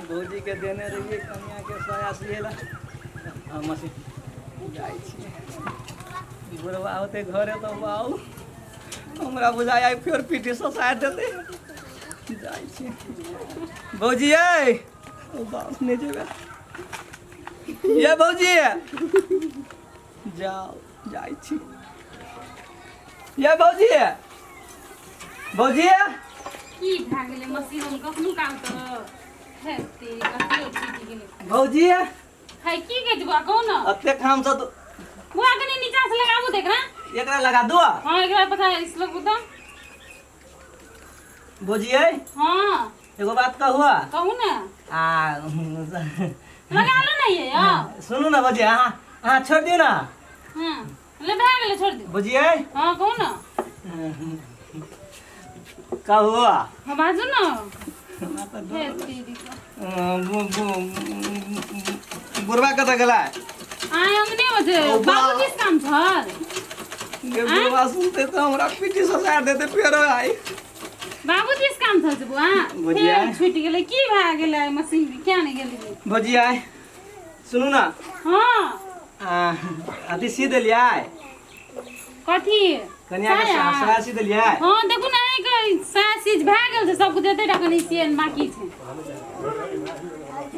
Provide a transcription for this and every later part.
भौजीके देने रहियै कनियाके साया सियै लए। हम मशीन जाइ छियै, बुढ़वा होतै घरे तऽ बाउ हमरा बुझाइ आइ फेर पीठी ससारि देतै। जाइ छियै भौजी। यै ओ बाप, नहि जेबै ये भौजी, जाउ, जाइ छी। ये भौजी, भौजी, की भए गेलै मशीन हम कखनो काल तऽ हेतै कथियो छूटि गेलै। भौजी। है, की कहै छै बौआ, कहू ने। एते काम से तो बौआ, कनि नीचा से लगाबू तऽ एकरा। एकरा लगा दो। हाँ, एकरा पता इस लगू तऽ। भौजी यै। हाँ। एगो बात कहू? कहू ने। आ लगा लो ने ये यौ। सुनू ने भौजी, अहाँ अहाँ छोड़ि दियौ ने। हाँ, ले भए गेलै, छोड़ दियौ। भौजी यै। हाँ, कहू ने। कहू? हाँ, बाजू ने। हमरा तऽ डर हे लगै। तेरी का। बुढ़वा कतऽ गेलै? आय अंगने में छै। ओ बा। बाबूजी से काम छल। गे बुढ़वा सुनते तऽ हमरा पीठी ससार देते फेरो आइ। बाबूजी से काम छल से बुआ। बुझिया। फेर छूटि गेलै, की भए गेलै मशीन के, किया नहि गेलियै? भौजी आइ सुनू ने। हाँ। आ, अथी सी देलियै? कथी? कनिया के? साया? साया सी देलियै? हाँ, देखू ने, एक साया चीज भए गेल छै, सब कुछ एते टा कनि सियन बाकी छै।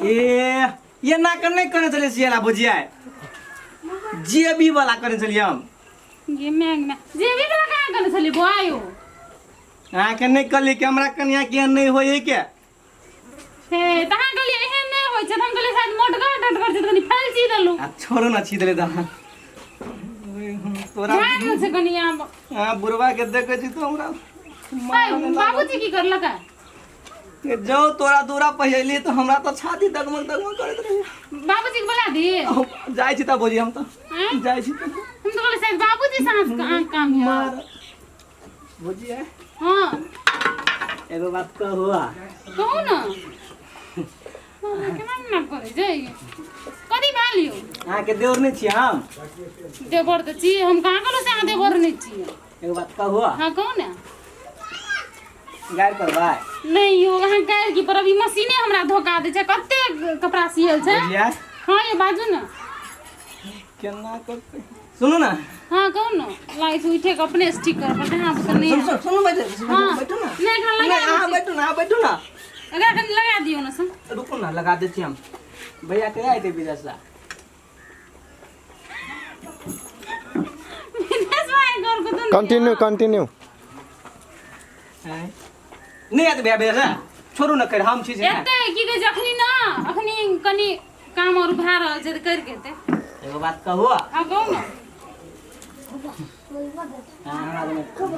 ए ये ना कर नहि करने छलियै सियला भौजी, जेबी वाला करने छलियै हम। गे मैग में जेबी वाला कहाँ करने छलियै बौआ यौ? अहाँके नहि कहली कि हमरा कनिया के नहि होइ के? हे, तऽ अहाँ कहलियै एहन नहि होइ छै, तऽ हम कहलियै शायद मोटगर टटगर छै, तऽ कनि फैल सी देलहुँ। आ छोड़ू ने, छी देले तऽ तोरा भए गेल छै कनि आब। अहाँ बुढ़वा के देखै छी तऽ हमरा ऐ, बाबूजी की करलक है? जाउ, तोरा दूरा पहिली तऽ हमरा तऽ छाती दगमग दगमग करैत रही। बाबूजी के बोला दी। जाइ छी तऽ भौजी, हम तऽ आँय? जाइ छी तऽ। हम तऽ कहलियै शायद बाबूजी से अहाँके काम यऽ। मार भौजी है। हाँ। एगो बात कहू? कहू ने। हाँ, केना मना करै छै? कथी भए लियौ? अहाँके देवर नहि छियै हम? देवर तऽ छी, हम कहाँ कहलहुँ से अहाँ देवर नहि छियै। एगो बात कहू? हाँ, कहू ने। गारि करबै? नहि यौ, अहाँ गारि की पर, अभी मशीने हमरा धोखा दै छै, कते कपड़ा सियल छै। बुझलियै? हाँ ये, बाजू ने। केना करतै, सुनू ने। हाँ, कहू ने। लागै छै उठे के अपने से ठीक कर पड़तै, अहाँ तऽ नहि। सुनू, सुनू, बैठू। हाँ। बैठू ने। नहि, एकरा लगा नहि, अहाँ दै छी। बैठू ने, अहाँ बैठू ने। एकरा कनि लगा दियौ ने से। रुकू ने, लगा दै छी हम। भैया कहिया एतै विदेशसँ? विदेश भाई घर को तो कंटिन्यू, कंटिन्यू। आँय? नहि एतै भैया विदेशसँ? छोड़ू ने, कर हम छी जे एतै, की कहै छै, अखनी ना, अखनी कनि काम और भए रहल छै तऽ करि के एतै। एगो बात कहू? हाँ, कहू ने। हाँ, हमरा देने कहू।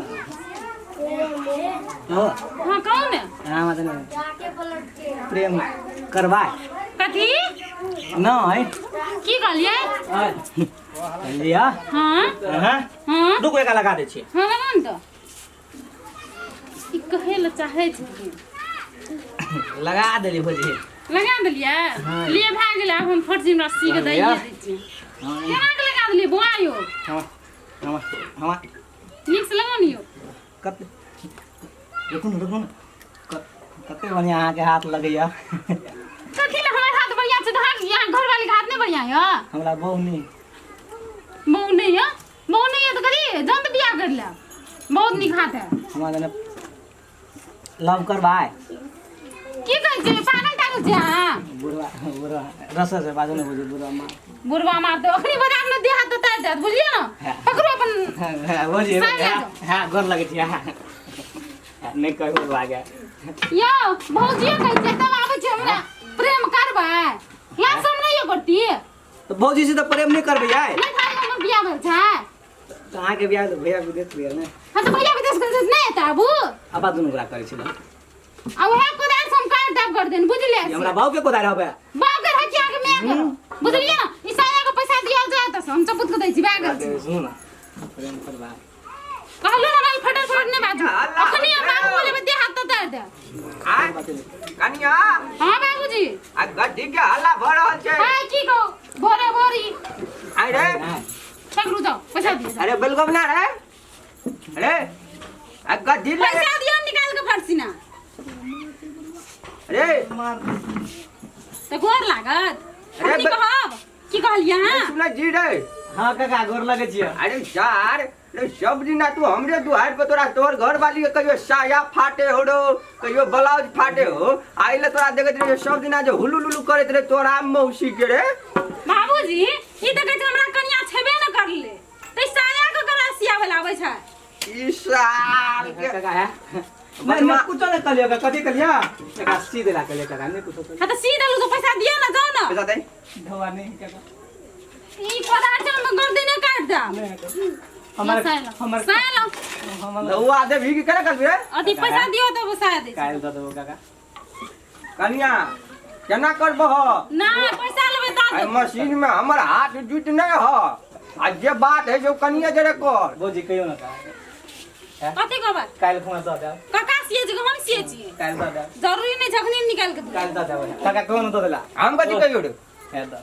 हाँ, कहू ने। हमरा देने प्रेम करबै? कथी? नहि। की कहलियै? कहलियै। हाँ। हाँ। हाँ। रुकू, एकरा लगा दै छियै। हाँ, लगा ने तऽ। ई कहै लए चाहै छै की? लगा देली भौजी। लगा देलियै? हाँ। लिए, भए गेलै, आब हम फट हमरा सी के दैये दै छियै। हाँ। केना के लगा देलियै बौआ यौ? हँ हँ हँ। नीक से लगाउ ने यौ। कते, रुकू ने, रुकू ने, कते बढ़िआँ अहाँके हाथ लगैया। कथी लए हमर हाथ बढ़िआँ छै तऽ अहाँके यहाँ घरवाली के हाथ नहि बढ़िआँ यऽ? हमरा बहु नहि। बहु नहि यऽ? बहु नहि यऽ तऽ कथी जन तऽ बियाह कर लेब, बहुत नीक हाथ है। हमरा जने लव करबै? की कहै छियै, पागल तागल छियै अहाँ? बुढ़वा, बुढ़वा रस से बाजू ने बुझू, बुढ़वा मार बुढ़वा मारते, अखनी बाजार में देह हाथ तऽ तारि देत, बुझलियै ने? पकड़ू अपन। बुझिए। साइड लए जाउ। हाँ, गोर लगै छी। हाँ, नहि कहू बुढ़वा के। यौ भौजियो कहै छै तब आबै छै हमरा प्रेम करबै, लाज शरम नहि यौ करती। तऽ भौजी से तऽ प्रेम नहि करबै आइ? नहि भाई, हमर बियाह भेल छै। तऽ अहाँके बियाह तऽ भैया विदेश गेल ने। हाँ, तऽ भैया विदेश गेल छै, नहि एतै आबू। आबा दुनू गोरा करै छी। आ उएह कोदारि से हम काटि देब गर्दन, बुझलियै? हमरा बाबू के कोदारि हबे। बाप के रखिया के मैं करो, बुझलियै ने? ई साया के पैसा दिया जाय तऽ हम चपुत के दै छी, भए गेल छै। सुनू ने, प्रेम करबै? कहलहुँ हमरा फटल फटल नहि बाजू, अखनी हम बाबू बोलेबै देह हाथ तऽ तारि देब। आ कनिया। हाँ बाबूजी। आ गड्ढी के हल्ला भऽ रहल छै। हाँ, की कहू, भोरे भोरी। अरे। पकड़ू, जाओ, पैसा दियो जाओ। अरे बिल्कुल ना रे, अरे आ गड्ढी ले। पैसा दियो निकाल के फटसी ना। अरे। मार। तऽ गोर लागत अरे अखनी कहब की कहलियै अहाँ सुनै जी रे हाँ काका गोर लगे छियै अरे यार रे सब दिना तू हमरे दुआर पर तोरा तोहर घर वाली के कहियो साया फाटे हो रो कहियो ब्लाउज फाटे हो आइले तोरा देखैत रहियो सब दिना जे हुलु लुलु करैत रहे तोरा मौसी के रे बाबूजी ई तऽ कहै छै हमरा कनिया छेबे न करले तऽ साया के करा सियाबै लए आबै छै ई साल के काका है नहीं नहीं कुछो नहीं कहलियो काका कथी कहलियो काका सी देला कहलियो काका नहीं कुछो हाँ तऽ सी देलू तऽ पैसा दिअ ने जाउ ने पैसा दे धोआ नहीं काका ई कोदार छै हम गर्दने काटि देब नहीं काका हमर हमर साया लो हमर धौआ दे भी की करे करबी रे अथी पैसा दियौ तब साया दै छी काल्हि दऽ देबो काका कनिया केना करबह ना पैसा लेबै तब एहि मशीन में हमर हाथ जुट नहीं ह आ जे बात है जो कनिया जरे कर भौजी कहियो ना काका कथी कहबै काल्हि खुमा दऽ देब काका सिए छी कि हम सिए छियै काल्हि दऽ देब जरूरी नहि छै अखनी निकालि के दियौ काल्हि दऽ देब काका कहियो ना दऽ देला हम कथी कहियो रे हे दऽ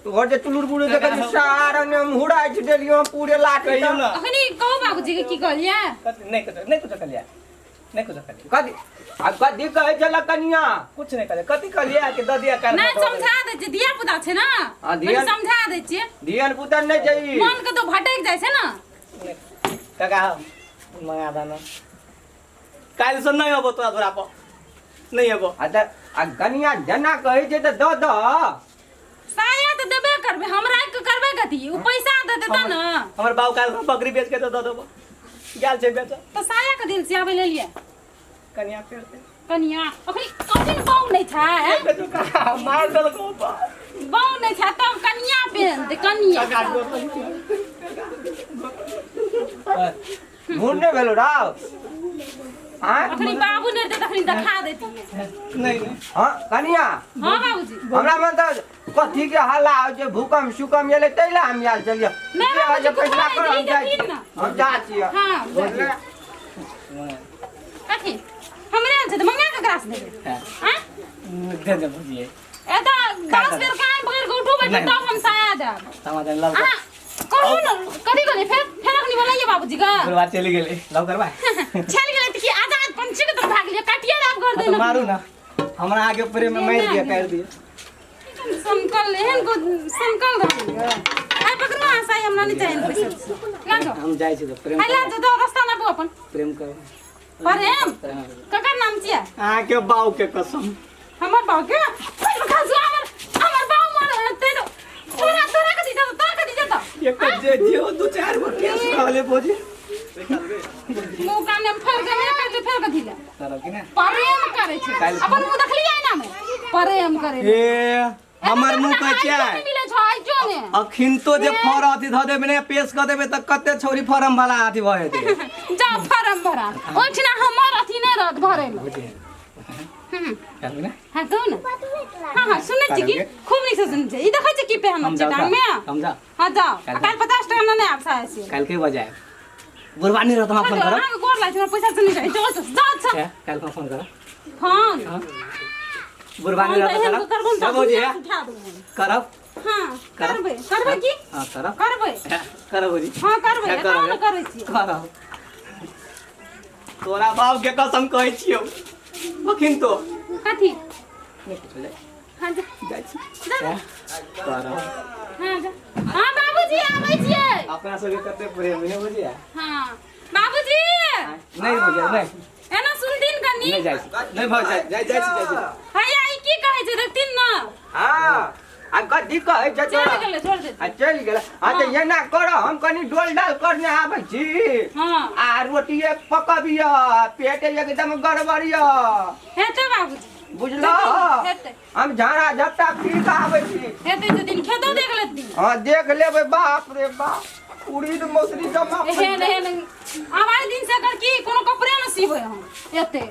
तू घर जे चुलुर बुलुर देखै छी सारा ने मुहरा छै देलियो पूरे लाठी कहियो ना अखनी कहू बाबूजी के की कहलियै कथी नहीं कुछो नहीं कुछो कहलियै नहीं कुछो कहलियै कथी आ कथी कहै छला कनिया कुछ नहीं कहलियै कथी कहलियै कि दऽ दिया काल्हि नहि समझा दै छियै धिया पुता छै ने हाँ, कनि धिया- समझा दै छियै धियन पुतन नहि छै ई। मन के तो भटकि जाइ छै ने काका मंगा दे ना काल्हि से नहीं अबो तोरा दुरा पर नहीं अबो आ तऽ आ कनिया जेना कहै छै तऽ दऽ दऽ साया तऽ देबे करबै हमरा के करबै कथी ओ पैसा देतै तब ने हमर बाबू काल्हि बकरी बेच के तऽ दऽ देबो गेल छै बेच तऽ साया के दिल सियाबै लेलियै कनिया फेर से कनिया अखनी कखन बाउ नहि छै बेचो काका मार देलको बाउ नहि छै तब कनिया पेनतै कनिया काका गोर मूड नहि भेलो राव आँय अखनी बाबू नहि रहतै तखनी देखा दैतियै नहीं नहीं हँ कनिया हँ बाबूजी हमरा मन तऽ कथी के हल्ला होइ छै भूकंप सुकम एलै ताहि लए हम आयल छलियै नहि जे होइ छै बाबूजी, फैसला कुछो कर हम नहि, जाइ देथिन छी ने। हम जा छियै हँ कथी हमरे आयल छै तऽ मंगा ककरा से देबै आँय दे दे भौजी ए तऽ 10 बेर कान पकड़ि कऽ उठू बैठू नहि। तब हम साया देब समाधान लव अहाँ कहू ने कथी कहलियै फेर फेर अखनी बोलाइए बाबूजी के बुढ़वा चलि गेलै लव करबा चलि गेलै तऽ की आजाद पंछी के तरफ भाग लिअ काटिए देब हाँ, तो गर्दन मारू ना हमरा आगे प्रेम में मारि दिया काटि दिया संकल एहन को संकल रहल आइ पकड़ू अहाँ साई हमरा नहि चाही पैसा ला जाओ हम जाइ छी तऽ प्रेम आइ ला जाओ जाओ रास्ता ना अपन प्रेम करू प्रेम ककर नाम छियै अहाँके बाऊ के कसम हमर बाऊ के खसु हमर हमर बाऊ मर ते तोरा तोरा कथी जतो तोरा कथी जतो एक जे जे दू चार गो केस रहले भौजी मुंह कान में फेर के मेरे करके फेर कथी ले करब कि ना प्रेम करे छै अपन मुंह देखलियै ना में प्रेम करे ए हमर मुंह कहै छै छै मिले छै आइ क्यों ने अखिन तो जे फॉर्म अथी धऽ देबै ने पेश कऽ देबै तऽ कते छौरी फॉर्म भरा अथी भऽ जेतै जा फारम भरा ओहिठिना हमर अथी नहि रहत भरै लए बुझलियै हम्म, करबै ने हाँ कहू ने हाँ हाँ सुनै छी की खूब नीक से सुनै छी ई देखै छी की हम पहनल छै जाउ टांग में तऽ हम जाउ हाँ जाओ आ काल्हि 50 टका नेने आब साया से काल्हि के बजे आयब बुढ़बा नहि रहत हमरा फोन करब अहाँके गोर लागै छै हमरा पैसा से नहि चाही जाओ जाओ अच्छा काल्हि हम फोन करब फोन बुढ़बा फोन नहि तऽ रहत एहन करब करबो ने सब भौजी तऽ है उठा देबो करब हाँ करबै करबै की हाँ करब करबै करब भौजी हाँ करबै है, एतना करबै। ने करै छियै करब तोरा बाप के कसम कहै छियौ अखिन तो कथी नहि कुछो जाइ हाँ जा जाइ छी जा जा। करब हाँ जा हाँ बाबूजी आबै छियै अपना सबके कते प्रेम है बुझिया हाँ बाबूजी नहीं बुझिया नहीं एना सुनथिन कनी नहीं जाइ छी नहीं भऽ जाइ जाइ जाइ छी जाइ छी हैया ई की कहै छै देखथिन न हँ आ कथी कहै छै चलि तोरा गेलै छोड़ दे आ चलि गेल आ तऽ एना कर हम कनि डोल डाल करने आबै छी हाँ आ रोटी एक पकबिय पेट एकदम गड़बड़ यऽ हेतै बाबूजी बुझलह हेतै हम झाड़ा झपटा पी कऽ आबै छी हेतै जे दिन खेतो देख लेती हँ देख लेबै बाप रे बाप उड़ीद मौसरी जमा एहन एहन आब आइ दिन से एकर की कोनो कपड़े ने सीबै हम एते